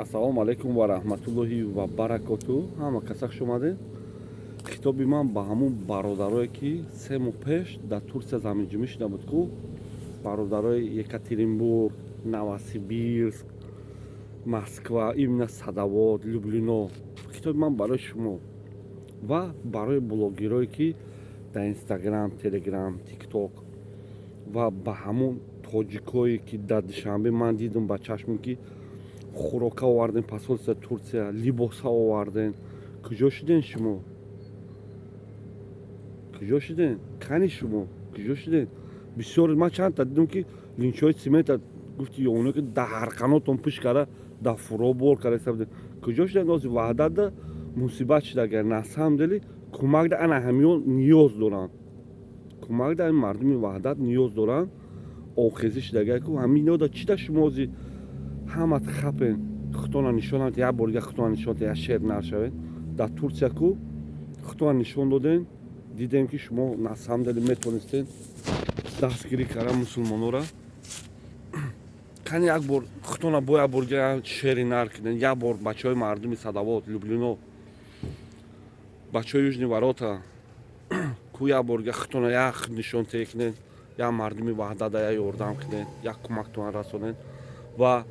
Ассалому алайкум ва раҳматуллоҳи ва баракоту. Ҳама каса хуш омадед. Хитоби ман ба ҳамун бародарое, ки 3 моҳ пеш дар Турсия заминҷунбӣ шуда буд ку, бародарои Екатеринбург, Новосибирск, Москва, именно Садовод, Люблино. Хитоби ман барои шумо ва барои блогерое, ки дар Инстаграм, Телеграм, Тикток, ва ба ҳамун тоҷикое, ки дар Душанбе ман дидам ба чашмем, ки хӯрока овардем, посольство Турсия либоса овардем. Куҷо шуден шумо? Куҷо шуден? Кани шумо куҷо шуден? Бисёр ман чандта дидам, ки линчҳои цемента гуфти ё оно, ки дар ҳарқанотон пӯш карда, дар фуро бор карда будем. Куҷо шуден? Ози Ваҳдатда мусибат шуда, агар на самом деле кӯмак да ана ҳамиён ниёз доранд, кӯмак да мардуми Ваҳдат ниёз доранд. Охезӣ шудагай ку ҳаминода чӣ да шумо ози ҳамат хапен, худтона нишон, як бор дига худтона нишон, як шер нашавед. Дар Турсия ку худтона нишон доден, дидем, ки шумо на самом деле метонистен дастгирӣ кардан мусулмонора. Кани як бор худтона бо як бор дига шери нар кунен. Як бор бачаҳои мардуми Садовод, Люблино, бачаҳои Южный ворота ку, як бор дига худтона як нишон текунен, як мардуми Ваҳдада як ёрдам кунен, як кӯмактона расонен. Ва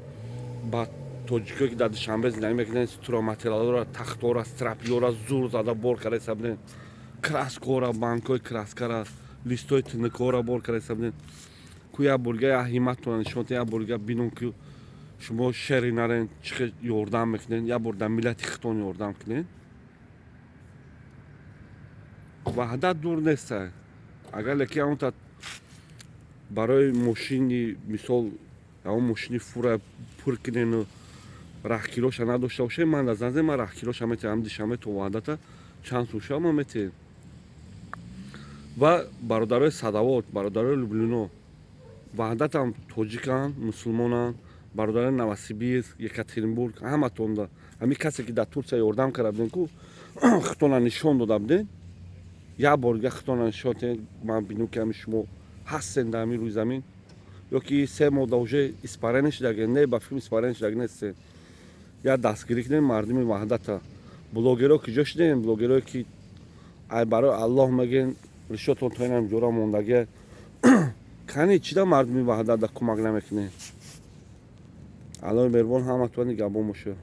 ба тоҷикое, ки дар Душанбе зиндагӣ мекунанд, стройматериалҳоро, тахтора, стропилора зур зада бор карда ҳисаб, краскора, банкҳои краскара, листои тинукора бор карда ҳисаб ку. Як борга як ҳимматтона нишон, як борга бинон, ки шумо шери нарен, чӣ хел ёрдам мекунед. Як бор дар миллати худтон ёрдам кунед. Ваҳдат дур неста. Агар леки ҳамонта барои мошини, мисол, ҳамон мошини фура пур кунену раҳкироша надошта бошем, ман дар занзе ман раҳкироша метиҳам. Душанбе то Ваҳдата чанд сум ма метиҳем. Ва бародарои Садовод, бародарои Люблино, Ваҳдатам тоҷиканд, мусулмонанд. Бародарои Новосибирск, Екатеринбург, ҳаматонда, ҳамин касе, ки дар Турсия ёрдам карда будем ку, худтона нишон дода будем, як бор дига худтона нишон диҳед, ман бинем, ки ҳами шумо ҳастен дар ҳамин рӯи замин ё ки 3 моҳ да уже испарение шудаги. Не, ба филм испарение шудаги нестен. Як дастгирӣ кунем мардуми Ваҳдата. Блогеро куҷо шудем? Блогерое, ки ай барои Аллоҳ мегӯен, ришотон то инам ҷора мондагия. Кани чида мардуми Ваҳдатда кӯмак намекунед? Аллоҳи меҳрубон ҳаматон нигаҳбон бошад.